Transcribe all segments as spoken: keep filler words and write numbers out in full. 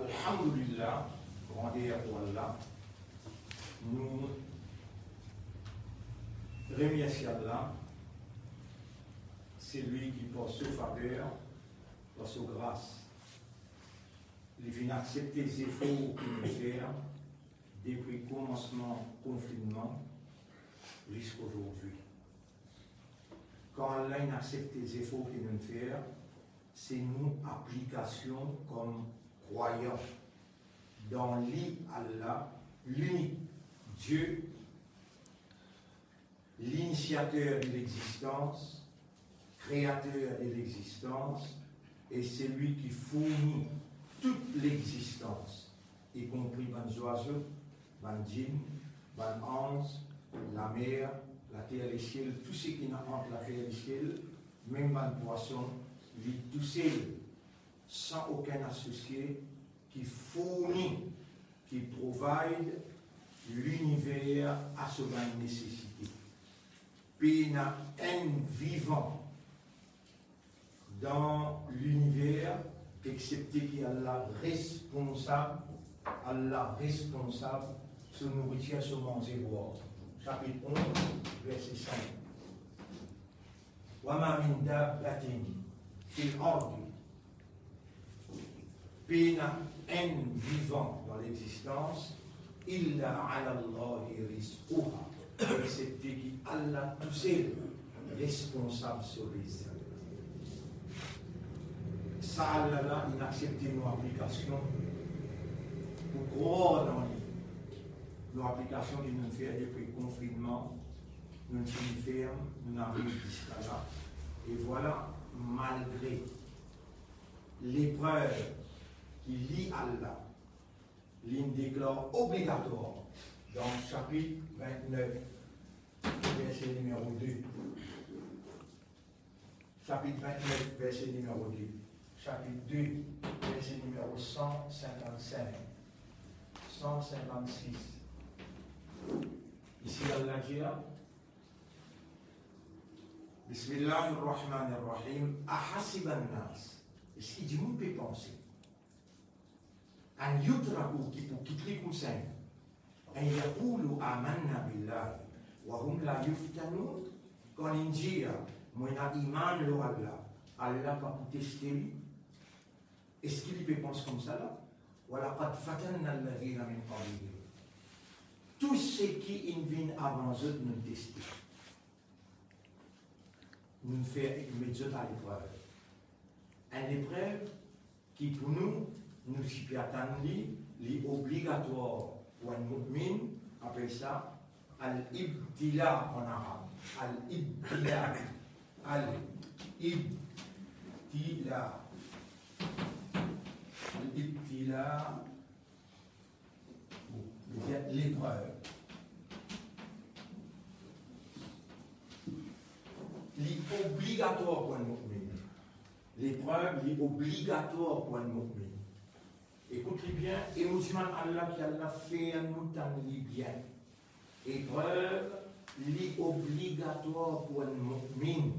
Alhamdulillah, grander pou Allah. Nou remersie Allah, selwi ki par so faver, par so gras, li finn aksepte zefor ki nou fer depi komansman konfinnman ziska zordi. Kan Allah inn aksepte zefor ki nou fer, se nou aplikasion kom krwayan dan li, Allah, linik Die, linisiater de lexistans, kreater de lexistans, e selwi ki fourni tou lexistans, ikonpri bann zwazo, bann dinn, bann anz, lamer, later, lesiel, tou seki ena ant later e lesiel, mem bann pwason, li tousel, san okenn asosie, ki fourni, ki provide liniver a so bann nesesite. Pena enn vivan dan liniver, exepte ki Allah responsab, Allah responsab so nouritir, so manze bwar. Sapit onz, verse senk. Wa ma min dabbatin fil ardi. Pena enn vivan dan lexistans, illa ala Allahi rizquha, exepte ki Allah tousel responsab so rizik. Sa Allah la, inn aksepte nou aplikasion pou krwar dan li. Nou aplikasion ki nou fer depi konfinnman, nou finn fer, nou ariv ziska la. E vwala, malgre leprev ki li Allah, li deklar obligatwar dan sapit vintnef, verse nimero de. Sapit vintnef, verse nimero de. Sapit de, verse nimero san sinkant-sink, san sinkant-sis. Isi Allah dir, Bismillahir Rahmanir Rahim. Ahasiban nas. Eski dimoun pe panse? An yutraku, ki pou kit li koumsa, an yaqulu amanna billahi wa hum la yuftanoun, kan li dir, mo ena iman lor Allah, Allah pa pou teste li? Eski li pe pans koumsa la? Wa laqad fatanna alladhina min qablihim. Tou seki inn vinn avan zot, nou teste. Nou fer, met zot a leprev. Enn leprev ki pou nou, nou ti pe atann li, li obligatwar pou enn mo'min, apel sa al-ibtila an arab. Al-ibtila. Al-ibtila. Al-ibtila. Bon, li dir leprev. Li obligatwar pou enn mo'min. Leprev, li obligatwar pou enn mo'min. Ekout li bien, e mo dimann Allah ki Allah fer nou tann li bien. Leprev, li obligatwar pou enn mo'min.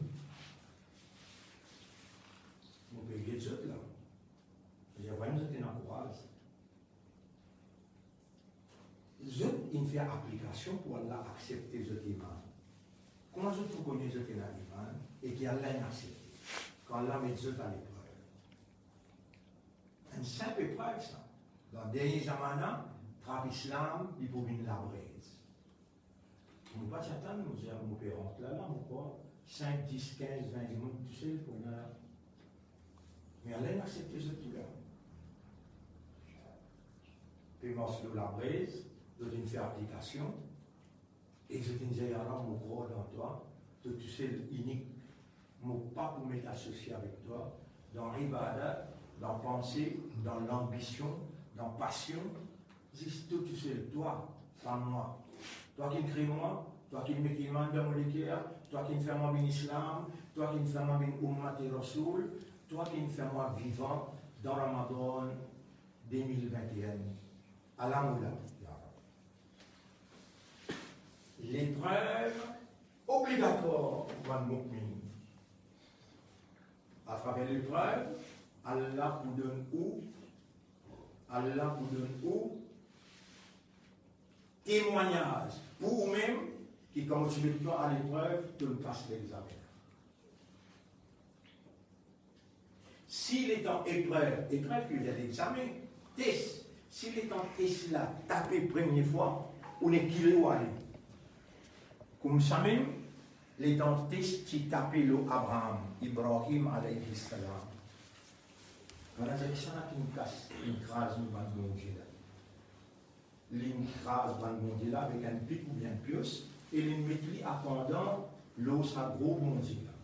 Mo pe get zot la. Zot ena kouraz. Zot inn fer aplikasion pou Allah aksepte zot iman. Kouma zot pou kone zot ena iman e ki Allah inn aksepte? Kan Allah met zot a leprev. Enn sinp eprev sa. Dan dernie zamana, trap islam, li pou vinn labrez. Mo pa ti atann, mo dir, mo pe rant la, la, mo krwar sink, dis, kinz, vin dimoun tousel pou ena la. Me Allah inn aksepte zot tou la. Pe mars lor labrez, zot inn fer aplikasion, e zot inn dir, ya Allah, mo krwar dan twa, to tousel inik. Mo pa pou met asosie avek twa dan ibadat, dan panse, dan lanbision, dan pasion, zis to tousel, twa, pa mwa. Twa ki'nn kre mwa, twa ki'nn met iman dan mo leker, twa ki'nn fer mwa vinn islam, twa ki'nn fer mwa vinn ummat Rasoul, twa ki'nn fer mwa vivan dan Ramadan de mil vinte-enn. Ala mo la, ya Rab. Leprev obligatwar pou bann mo'min. Atraver leprev, Allah pou donn ou Allah pou donn ou temwagnaz pou oumem ki kan mo ti met twa a leprev, to'nn pas lexame. Si letan eprev, eprev ki vedir lexame, tes, si letan tes la tape premie fwa, ou nek kile ou ale. Koumsamem, letan tes ti tape lor Abraham, Ibrahim alayhi salam, bann Azeri sa la ki kas, ki kraz nou bann bondie la. Li kraz bann bondie la avek enn pik oubien enn pios, e li met li apandan lor sa gro bondie la.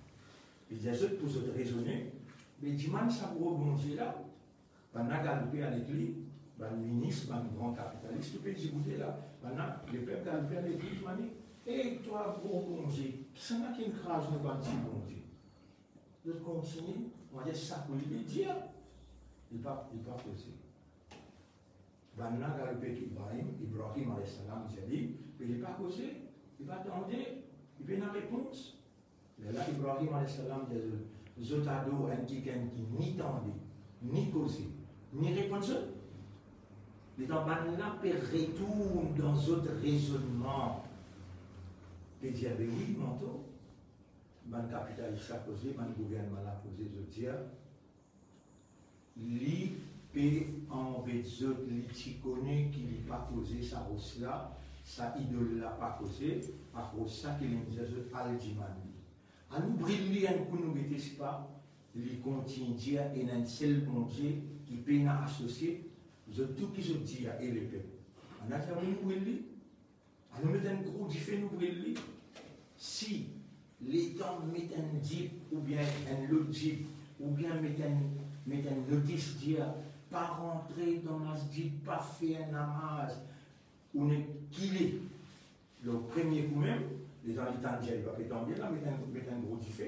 Li dir zot pou zot rezone, me dimann sa gro bondie la, bann la galoupe avek li, bann minis, bann gran kapitalis, tou pe diboute la, bann la, lepep galoupe avek li, dimann li, "Ey, twa gro bondie, kisannla ki kraz nou bann ti bondie?" Zot kontigne, on va dir, sakouy li, dir, li pa, li pa koze. Bann la galoupe ki Ibrahim, Ibrahim alayhi salam, dir li, me li pa koze, li pa tande, li pena repons. Lerla Ibrahim alayhi salam dir zot, zot ador enn kikenn ki ni tande, ni koze, ni reponn zot. Letan bann la pe retourn dan zot rezonnman, pe dir, "Be wi, manto." Bann kapitalis la koze, bann gouvernman la koze, zot dir, "Li pe anbet zot, li ti kone ki li pa koze sa ros la, sa idol la pa koze, akoz sa ki linn dir zot al dimann li. Anou bril li enn kou, nou gete si pa li kontign dir ena enn sel Bondie ki pena asosie, zot tou ki zot dir e lepep." Bann la dir, "Wi, nou bril li." Anou met enn gro dife, nou bril li. Si letan met enn dip oubien enn lot dip, oubien met enn, met enn notis dir, "Pa rantre dan masjid, pa fer namaz," ou nek kile lor premie kou mem, letan li tann dir li pa pe tann bien la, met enn, met enn gro dife,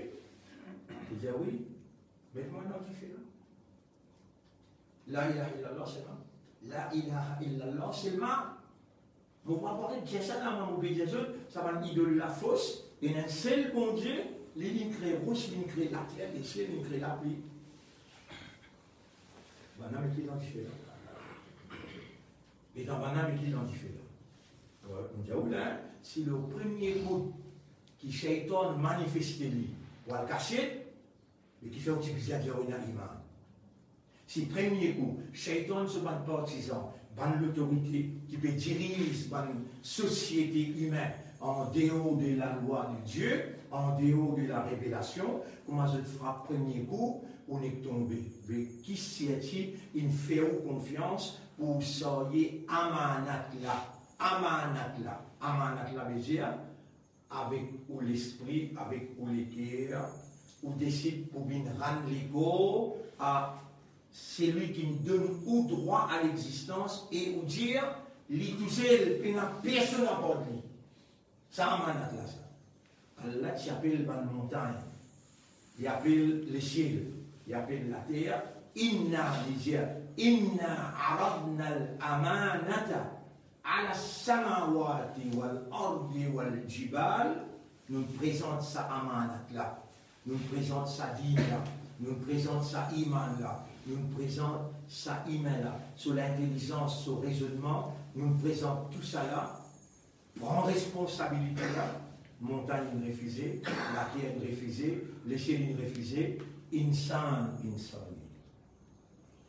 li dir, "Wi, met mwa dan dife la." La ilaha illallah selman. La ilaha illallah selman. Mo pa parey dir sa la, mo pe dir zot, sa bann idol la fos, ena enn sel Bondie, li, linn kre ros, linn kre later, lesiel, linn kre lapli. Bann la met li dan dife la. Letan bann la met li dan dife la. Alor, mo dir ou la, si lor premie kou ki Shaytan manifeste li, ou al kasiet, me kifer ou ti bizin dir ou ena iman? Si premie kou, Shaytan so bann partizan, bann lotorite ki pe diriz bann sosiete imin an deor de lalwa de Die, an deor de larevelasion, kouma zot frap premie kou, ou nek tonbe. Me ki serti inn fer ou konfians pou ou sarye amanat la? Amanat la, amanat la vedir, avek ou lespri, avek ou leker, ou desid pou vinn rann lekor a selwi ki donn ou drwa a lexistans e ou dir, li tousel, pena personn apar li. Sa amanat la sa. Allah ti apel bann montagn, li apel lesiel, li apel later, inna, li dir, inna aradna al-amanata ala samawati wal ardi wal jibal, nou prezant sa amanat la, nou prezant sa din la, nou prezant sa iman la, nou prezant sa imin la, so lintelizans, so rezonnman, nou prezant tou sa la, pran responsabilite la, montagn inn refize, later inn refize, lesiel inn refize, insan inn sarye.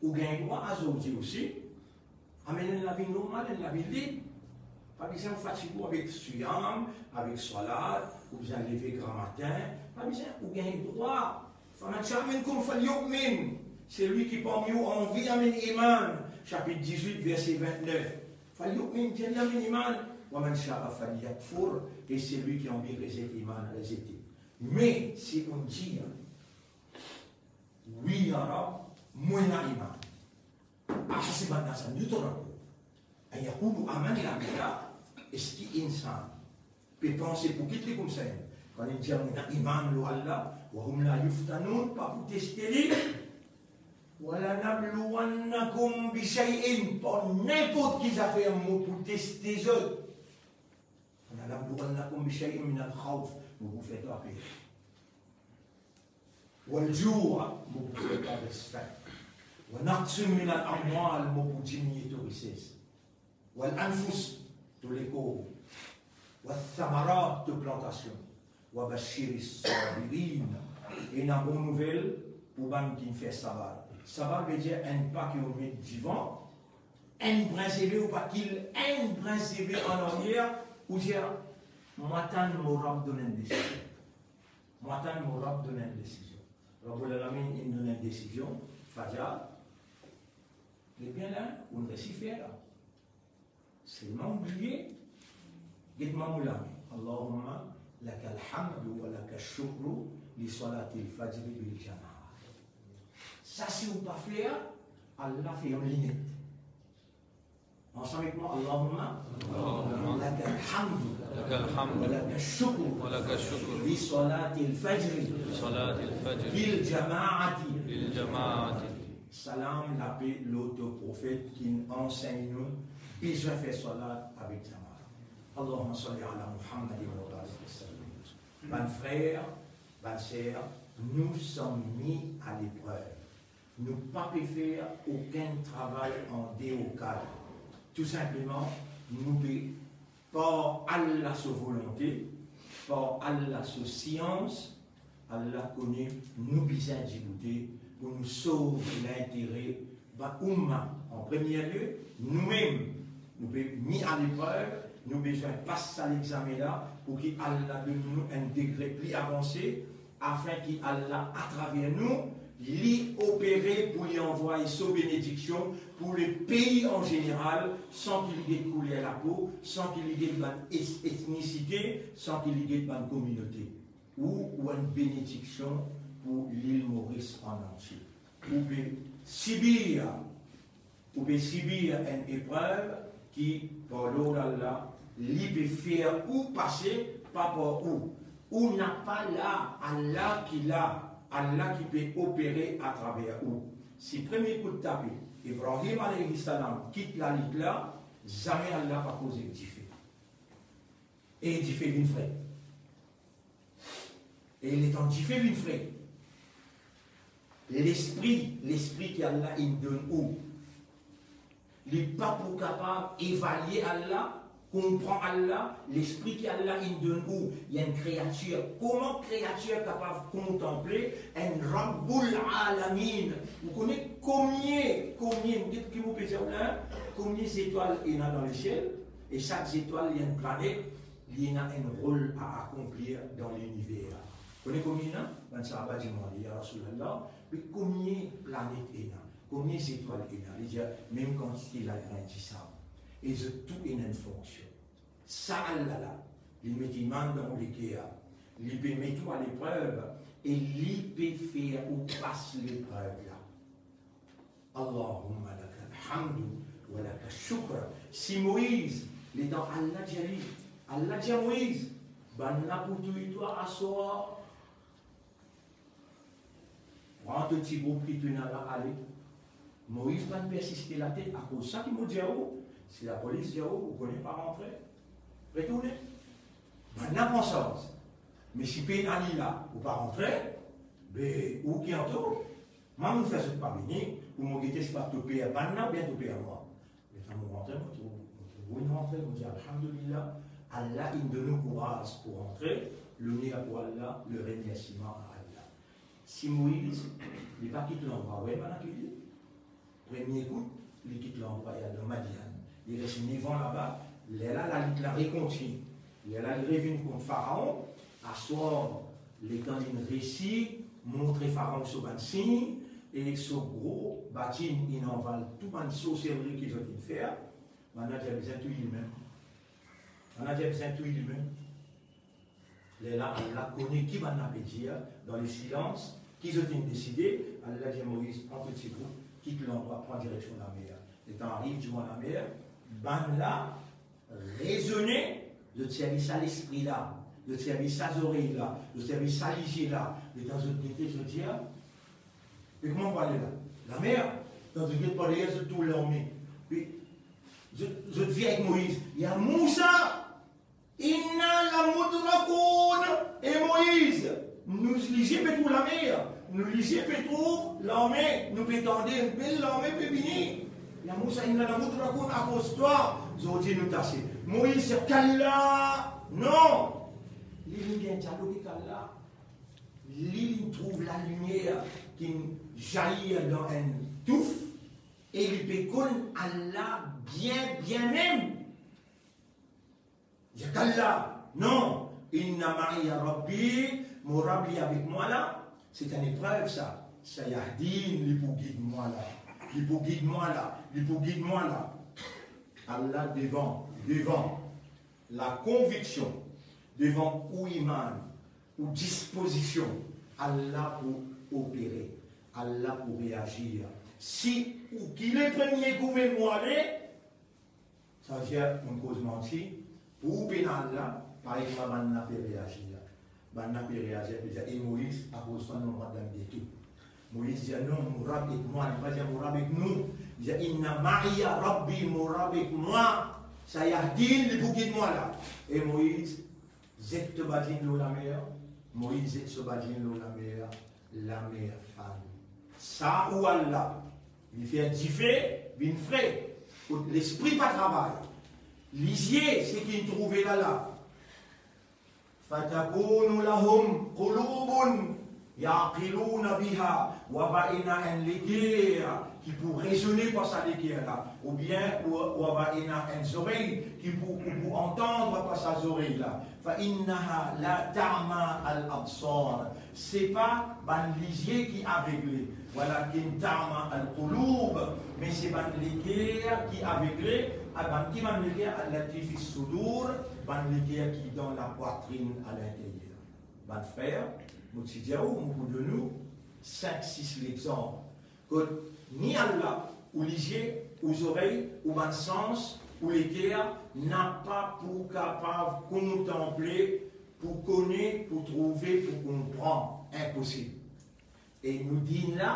Ou gagn drwa azordi osi amenn enn lavi normal, enn lavi lib. Pa bizin fatig ou avek siyam, avek salat, ou bizin leve gramatin. Pa bizin, ou gagn drwa. Faman shaa minkum falyu'min. Selwi ki parmi ou anvi amenn iman, sapit dizwit, verse vintnef. Falyu'min, dir li amenn iman. Wa man shaa falyakfur. E selwi ki anvi rezet iman, rezete. Me si ou dir, wi, ya Rab, mo ena iman. Ah, sa se bann la sa, nou tourn ankor. An yaqulu amanna billah, eski insan pe panse pou kit li koumsa? Kan li dir, mo ena iman lor Allah, wa hum la yuftanun, pa pou teste li. Wa lanabluwannakum bi shay'in, pa ninport ki zafer, mo pou teste zot. Wa lanabluwannakum bi shay'in minal khawf, mo pou fer twa per. Wal ju', mo pou fer twa res fin. Wa naqsin minal amwal, mo pou dimnie to rises. Wal anfus, to lekor. Wath thamarat, to plantasion. Wa bashiris sabirin. Ena bon nouvel pou bann ki fer sabar. Sabar vedir enn pa ki ou met divan, enn brin zeve ou pa kil, enn brin zeve an aryer, ou dir, mo atann mo Rab donn enn desizion. Mo atann mo Rab donn enn desizion. Rabbul Alamin inn donn enn desizion, Fajar, lebien la, ou resi fer la. Selman ou bliye, get mo lame. Allahumma lakal hamdu wa lakash shukru li salatil fajri bil jamaa. Sa si ou pa fer, Allah ferm li net. Ansam ek mwa, Allahumma Allahumma lakal hamdu lakal hamdu wa lakash shukru wa lakash shukru li salatil fajri li salatil fajri bil jamaati. Bil jamaati. Salam, lape lor to profet ki inn ansegn nou bizin fer salat avek jamaa. Allahumma salli ala Muhammadin wa barik wa sallim. Bann frer, bann ser, nou som mis a leprev. Nou pa pe fer okenn travay an deor kad. Tou sinpleman, nou pe, par Allah so volonte, par Allah so sians, Allah kone nou bizin diboute pou nou sov lintere ba oumma. An premie lie, noumem, nou pe mis a leprev, nou bizin pas sa lexame la pou ki Allah donn nou enn degre pli avanse, afin ki Allah, atraver nou, li opere pou li anvway so benediksion pou lepei an zeneral, san ki li get kouler lapo, san ki li get bann es-, etnisite, san ki li get bann kominote. Ou, ou enn benediksion pou lil Moris an antie. Ou pe sibir, ou pe sibir enn eprev ki, par lord Allah, li pe fer ou pase, pa par ou. Ou napa la, Allah ki la, Allah ki pe opere atraver ou. Si premie kout tape, Ibrahim alayhi salam kit lalit la, zame Allah pa koz ek dife. E dife vinn fre. E letan dife vinn fre, lespri, lespri ki Allah inn donn ou, li pa pou kapav evalie Allah, konpran Allah, lespri ki Allah inn donn ou, li enn kreatir. Kouma kreatir kapav kontanple enn Rabbul Alamin? Ou kone komie, komie, ki, ki mo pe dir ou la, komie zetwal ena dan lesiel, e sak zetwal li enn planet, li ena enn rol a akonplir dan liniver. Kone komie ena? Bann sahaba dimande, "Ya Rasoulullah, me komie planet ena? Komie zetwal ena?" Li dir, "Mem kantite lagrin disab." E zot tou ena enn fonksion. Sa Allah la, li met iman dan ou leker, li pe met ou a leprev, e li pe fer ou pas leprev la. Allahumma lakal hamdu wa lakash shukr. Si Moiz, letan Allah dir li, Allah dir Moiz, "Bann la pou touy twa aswar. Pran to ti group ki to ena la, ale." Moiz pa persiste latet, akoz sa ki mo dir ou, si lapolis dir ou, ou kone pa rantre, retourne. Bann la pran sarz. Me si pena li la, ou pa rantre, be ou ki antor. Mwa, mo fer zot pa vini pou mo gete si pa to per bann la oubien to per mwa. Letan mo rantre, mo trouv, mo trouv ou inn rantre, mo dir, "Alhamdulillah, Allah inn donn ou kouraz pou rantre, loner pou Allah, le remersiman a Allah." Si Moiz, li pa kit landrwa, ou ena ki li, premie kout, li kit landrwa, li al dan Madian. Li res nef an laba, lerla lalit la rekontinie. Lerla li revinn kont Faraon, aswar, letan linn resi montre Faraon so bann sign, e so gro batin inn anval tou bann sorserri ki zot inn fer, bann la dir bizin touy limem. Bann la dir bizin touy limem. Lerla Allah kone ki bann la pe dir, dan lesilans, ki zot inn deside, Allah dir Moiz, "Pran to ti group, kit landrwa, pran direksion lamer." Letan ariv dibor lamer, bann la rezone, zot servi sa lespri la, zot servi sa zorey la, zot servi sa lizie la. Letan zot gete, zot dir, "Me kouma pou ale la? Lamer?" Letan zot get par deryer, zot trouv larme. Pe, zot, zot vir avek Moiz. Ya Mousa! Inna lamudrakoun, e Moiz, nou lizie pe trouv lamer. Nou lizie pe trouv lame, nou pe tande enn bel lame pe vini. Lamour sa inn la, lamour toutakou akoz twa, zordi nou tase. Moiz dir, kalla, non. Li, li gagn dialoge kalla. Li, li trouv lalimier ki jalir dan enn touf e li pe konn Allah bien, bien mem. Ya kalla, non, inna ma'iya Rabbi, mo Rab li avek mwa la, se enn eprev sa. Sayahdin, li pou gid mwa la, li pou gid mwa la, li pou gid mwa la. Allah devan, devan lakonviksion, devan ou iman, ou dispozision, Allah pou opere, Allah pou reazir. Si ou ki le premie goumen mwa le, Savedir, mo koz manti, pou ou pena al la, parey kouma bann la pe reazir la. Bann la pe reazir, pe dir, "E Moiz, akoz twa nou mwa dan geto." Moiz dir, "Non, mo Rab ek mwa." Li pa dir, "Mo Rab ek nou." Li dir, "Inna ma'iya Rabbi, mo Rab ek mwa. Sayahdin, li pou gid mwa la." E Moiz, zet to badinn lor lamer. Moiz zet so badinn lor lamer, lamer fann. Sa ou Allah, li fer dife vinn fre, kot lespri pa travay. Lizie, seki inn trouve la la. Fatakunu lahum qulubun ya'qiluna biha, ou ava ena enn leker ki pou rezone par sa leker la, oubien ou, ou ava ena enn zorey ki pou, ou pou antann par sa zorey la. Fa innaha la ta'ma al absar, se pa bann lizie ki avegle, walakin ta'ma al qulub, me se bann leker ki avegle, a bann ki bann leker allati fi sudur, bann leker ki dan lapwatrinn, a linteryer. Bann frer, mo ti dir ou, mo pou donn ou sink, sis lexanp. Kot ni Allah, ou lizie, ou zorey, ou bann sans, ou leker, napa pou kapav kontanple, pou kone, pou trouve, pou konpran. Inposib. E nou dinn la,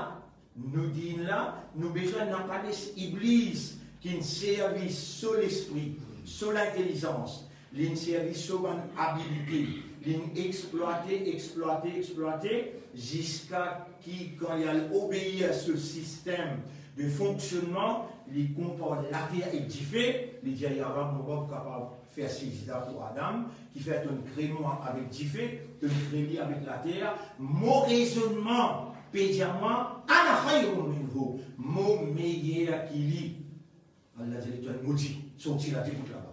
nou dinn la, nou bizin napa les Iblis ki'nn servi so lespri, so lintelizans, li'nn servi so bann abilite, li'nn explwate, explwate, explwate, ziska ki kan li al obeir so sistem de fonksionnman, li konpar later ek dife, li dir, "Ya Rab, mo pa pou kapav fer sijda pou Adam, kifer to'nn kre mwa avek dife, to'nn kre li avek later, mo rezonnman pe dir mwa, ana khayrun minhu, mo meyer ki li." Allah dir li, "To'nn modi, sorti la, degout laba.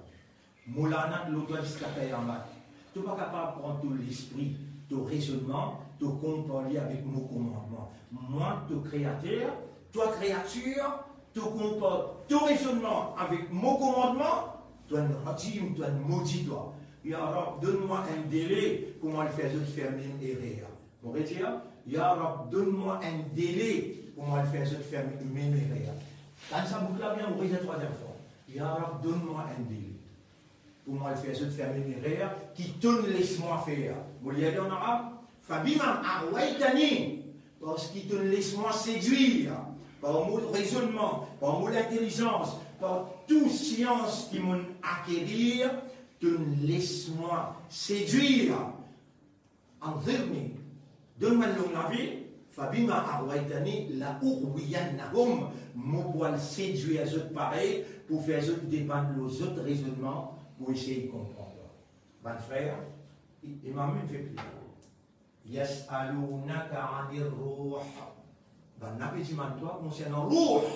Mo lanat lor twa ziska kiyamat. To pa kapav pran to lespri, to rezonnman, to konpar li avek mo komandman. Mwa, to kreater, twa kreatir, to konpar to rezonnman avek mo komandman, to'nn radim, to'nn modi twa." Ya Rab, donn mwa enn dele pou mo al fer zot fer mem erer. Mo retir, ya Rab, donn mwa enn dele pou mo al fer zot fer mem erer. Tann sa bout la bien, mo retir trwaziem fwa. Ya Rab, donn mwa enn dele pou mo al fer zot fer mem erer ki to'nn les mwa fer. Mo lir li an arab, fabima aghwaytani, parski to'nn les mwa sedwir par mo rezonnman, par mo lintelizans, par tou sians ki mo'nn akerir, to'nn les mwa sedwir. Anzirni, donn mwa enn long lavi, fabima aghwaytani la ughwiyannahum, mo pou al sedwir zot parey, pou fer zot depann lor zot rezonnman, pou esey konpran twa. Bann frer, i-, imam inn fer pli. Yas'alunaka anir ruh. Bann la pe dimann twa konsernan ruh.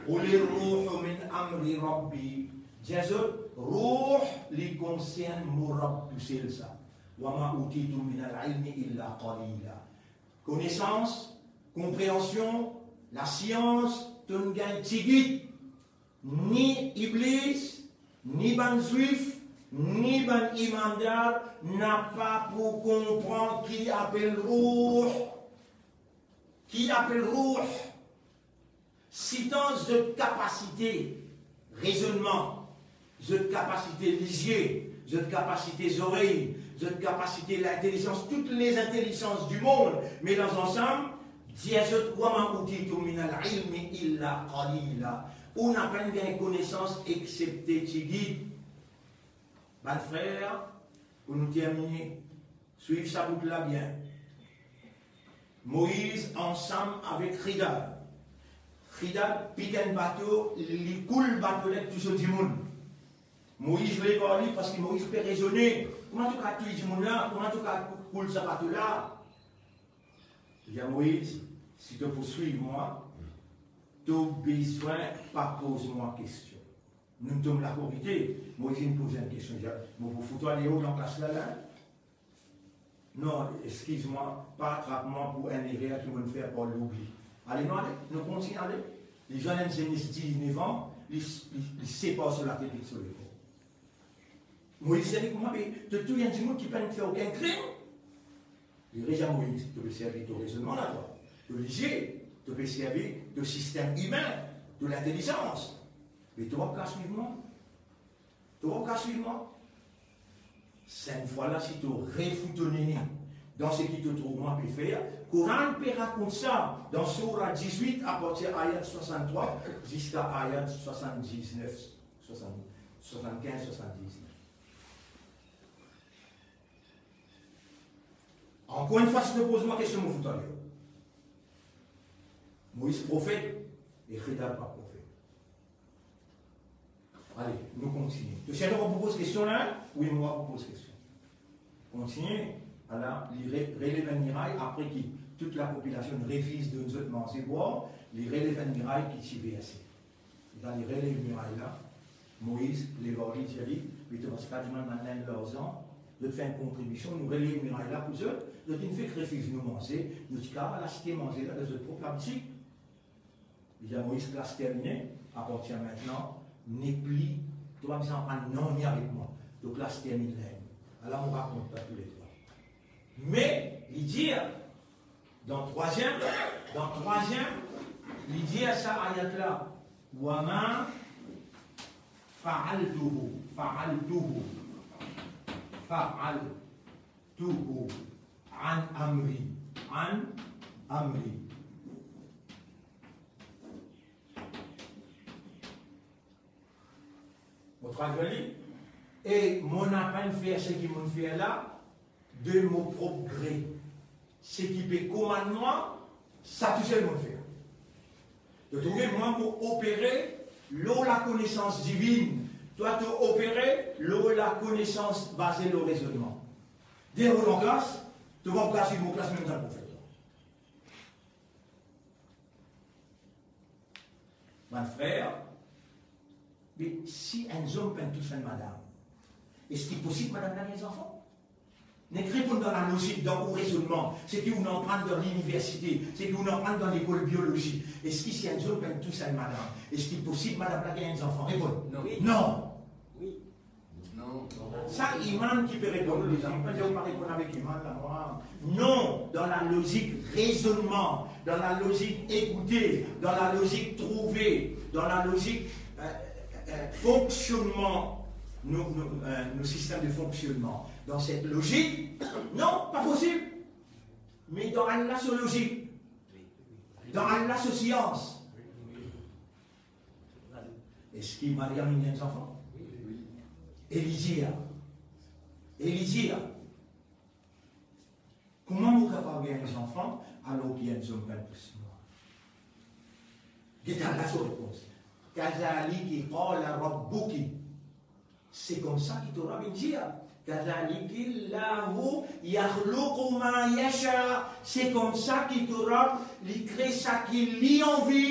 Qulir ruhu min amri Rabbi. Dir zot, ruh li konsern mo Rab tousel sa. Wa ma utitum minal ilmi illa qalila. Konesans, konpreansion, lasians, to'nn gagn tigit. Ni Iblis, ni bann Zwif, ni bann imandar napa pou konpran ki apel ruh. Ki apel ruh? Sitan zot kapasite rezonnman, zot kapasite lizie, zot kapasite zorey, zot kapasite lintelizans, tou les intelizans dimond melanz ansam, dir zot, wa ma utitum minal ilmi illa qalila. Ou napa gagn konesans exepte tigit. Bann frer, pou nou termine, swiv sa bout la bien. Moiz ansam avek Khidr. Khidr pik enn bato, li koul bato la ek tou so dimoun. Moiz lev ar li, parski Moiz pe rezone. Kouma to kapav touy dimoun la? Kouma to kapav koul sa bato la? Li dir Moiz, si to pou swiv mwa, to bizin pa poz mwa kestion. Nou tom lakorite, Moiz inn poz enn kestion, li dir, mo pou fout twa deor dan klas la, la? Non, eskiz mwa, pa atrap mwa pou enn erer ki mo'nn fer par loubli. Ale, nou ale, nou kontign ale. Li zwenn enn zenes diznef an, li, li, li separ so latet ek so lekor. Moiz dir li kouma, me to touy enn dimoun ki pa'nn fer okenn krim. Li reponn Moiz, to pe servi to rezonnman la, twa. To lizie, to pe servi to sistem imin, to lintelizans. Me to pa kapav swiv mwa. To pa kapav swiv mwa. Sa enn fwa la, si to refout to nene dan seki to trouv mwa pe fer, Koran pe rakont sa dan soura dizwit, apartir ayat swasann-trwa ziska ayat swasann-diznef, swasann-, swasann-kinz, swasann-diznef. Ankor enn fwa, si to poz mwa kestion, mo fout twa deor. Moiz profet, e Khidr pa profet. Ale, nou kontigne. To serten mo pou poz kestion la? Wi, mo pou poz kestion. Kontigne. Ala, li re-, relev enn miray, apre ki tou lapopilasion refiz donn zot manze bwar, li relev enn miray ki ti verse. Letan li relev miray la, Moiz lev ar li, dir li, me to pa ti kapav dimann bann la enn larzan, zot fer enn kontribision, nou relev miray la pou zot, zot inn fek refiz nou manze, nou ti kapav al aste manze la dan zot prop laboutik. Li dir Moiz, klas termine, apartir mintnan, nepli, to pa bizin aprann nanye avek mwa, to klas termine la. Ala mo rakont twa touletrwa. Me, li dir, dan trwaziem, dan trwaziem, li dir sa ayat la, wa ma faaltuhu, faaltuhu, faaltuhu an amri, an amri. Mo tradwir li, e mo napa fer seki mo'nn fer la de mo prop gre. Seki pe komann mwa, sa tousel mo'nn fer. To trouve, mwa mo opere lor lakonesans divin, twa to opere lor lakonesans baze lor rezonnman. De rod an klas, to pa pou kapav swiv mo klas, mem dan profet. Bann frer, me si enn zom pa'nn tous enn madam, eski posib madam la gagn zanfan? Nek reponn dan lalozik, dan ou rezonnman, seki ou'nn aprann dan liniversite, seki ou'nn aprann dan lekol biolozi. Eski si enn zom pa'nn tous enn madam, eski posib madam la gagn zanfan? Reponn. Non. Non. Wi. Non, non. Sa Iman ki pe reponn, lezami, pa dir ou pa reponn avek Iman la, mwa. Non, dan lalozik rezonnman, dan lalozik ekoute, dan lalozik trouve, dan lalozik, euh, euh, euh, fonksionnman, nou, nou, euh, nou sistem de fonksionnman. Dan set lozik, non, pa posib. Me dan Allah so lozik, dan Allah so sians, eski Mariam inn gagn zanfan? Elizia. Elizia. Kouma mo kapav gagn zanfan alor ki enn zom pa'nn tous mwa? Get Allah so repons. Kadhalika qala rabbuki. Se koumsa ki to Rab inn dir. Kadhalika Allahu yakhluqu ma yasha. Se koumsa ki to Rab, li kre seki li anvi.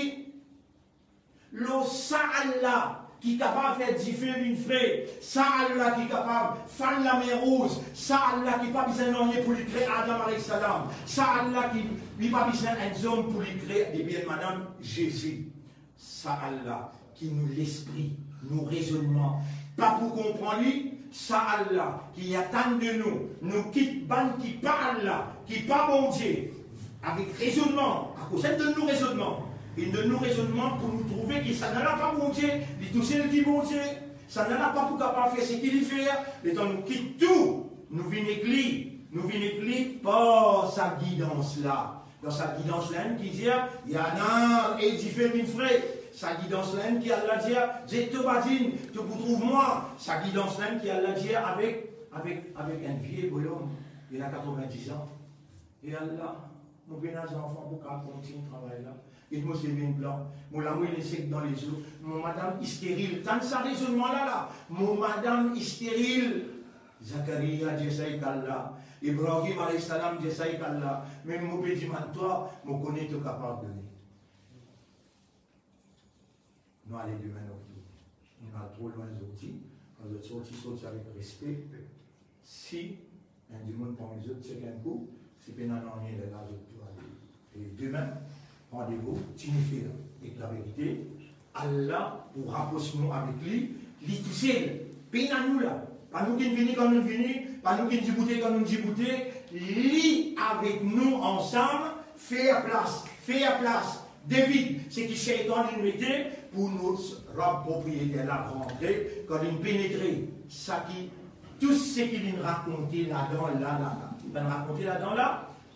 Lor sa Allah ki kapav fer dife vinn fre, sa Allah ki kapav fann Lamer Rouz, sa Allah ki pa bizin nanye pou li kre Adam alayhis salam, sa Allah ki, li pa bizin enn zom pou li kre depi enn madam, Zezi. Sa Allah ki nou lespri, nou rezonnman pa pou konpran li, sa Allah ki atann de nou, nou kit bann ki pa Allah, ki pa Bondie, avek rezonnman, akoz inn donn nou rezonnman. Inn donn nou rezonnman pou nou trouve ki sannla pa Bondie, li tousel ki Bondie. Sannla pa pou kapav fer seki li fer. Letan nou kit tou, nou vinn ek li, nou vinn ek li par sa gidans la. Dan sa gidans la, enn ki dir, ya nar, e dife vinn fre. Sa gidans la, enn ki Allah dir, zet to badinn, to pou trouv mwa. Sa gidans la, enn ki Allah dir avek, avek, avek enn vie bolom, li ena katrovin-diz an. E Allah, Mo pena zanfan pou kapav kontign travay la. Get mo seve enn plan. Mo lamour inn sek dan lezo. Mo madam steril. Tann sa rezonnman la la. Mo madam steril. Zakaria dir sa ek Allah. Ibrahim alayhis salam dir sa ek Allah. Me mo pe dimann twa, mo kone to kapav done. Nou ale demin nou retourne. Nou al tro lwin zordi, kan zot sorti, sorti avek respe. Si enn dimoun parmi zot sek enn kou, si pena nanye, lerla zot tou ale. E demin, randevou, tini fer ek laverite. Allah pou rapros nou avek li, li tousel. Pena nou la. Pa nou ki'nn vini kan nou vini, pa nou ki'nn diboute kan nou diboute. Li avek nou ansam, fer plas, fer plas. David, seki Seytan inn mete pou nou rod propriyeter la rantre, kan linn penetre, saki, tou seki linn rakonte ladan la, la, la. Linn rakonte ladan la,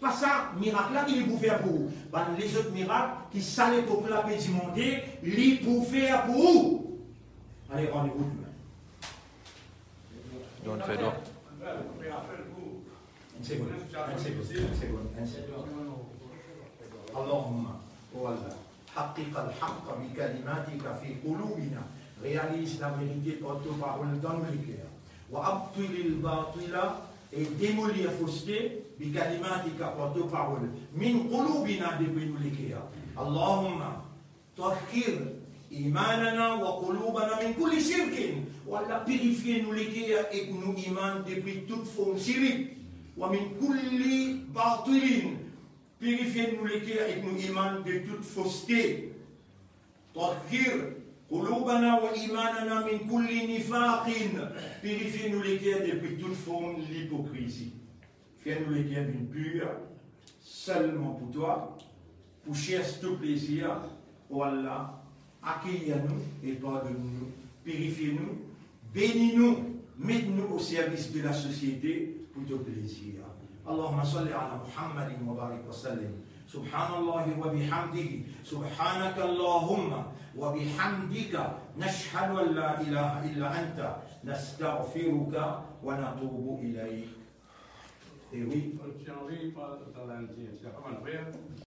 pa sa mirak la ki li pou fer pou ou. Bann lezot mirak ki sa lepok la pe dimande, li pou fer pou ou. Ale, randevou demin. Donn fer dwa. Enn segonn, enn segonn, enn segonn, enn segonn. Allahumma, o Allah, haqqiq al-haqq bi kalimatika fi qulubina, realiz laverite par to parol dan nou leker. Wa abtilil batila, e demolir foste, bi kalimatika, par to parol, min qulubina, depi nou leker. Allahumma, tahhir imanana wa qulubana min kulli shirkin. O Allah, pirifie nou leker ek nou iman depi tout form shirik. Wa min kulli batilin. Pirifie nou leker ek nou iman de tout foste. Tahhir qulubana wa imanana min kulli nifaqin. Pirifie nou leker depi tout form lipokrizi. Fer nou leker vinn pir selman pou twa, pou chersh to plezir, o Allah, akeyir nou e pardonn nou, pirifie nou, beni nou, met nou o servis de la sosiete pou to plezir. Allahumma salli ala Muhammadin wa barik wa sallim. Subhanallahi wa bihamdihi. Subhanaka Allahumma wa bihamdika. Nashhadu an la ilaha illa anta. Nastaghfiruka wa natubu ilayk. E wi.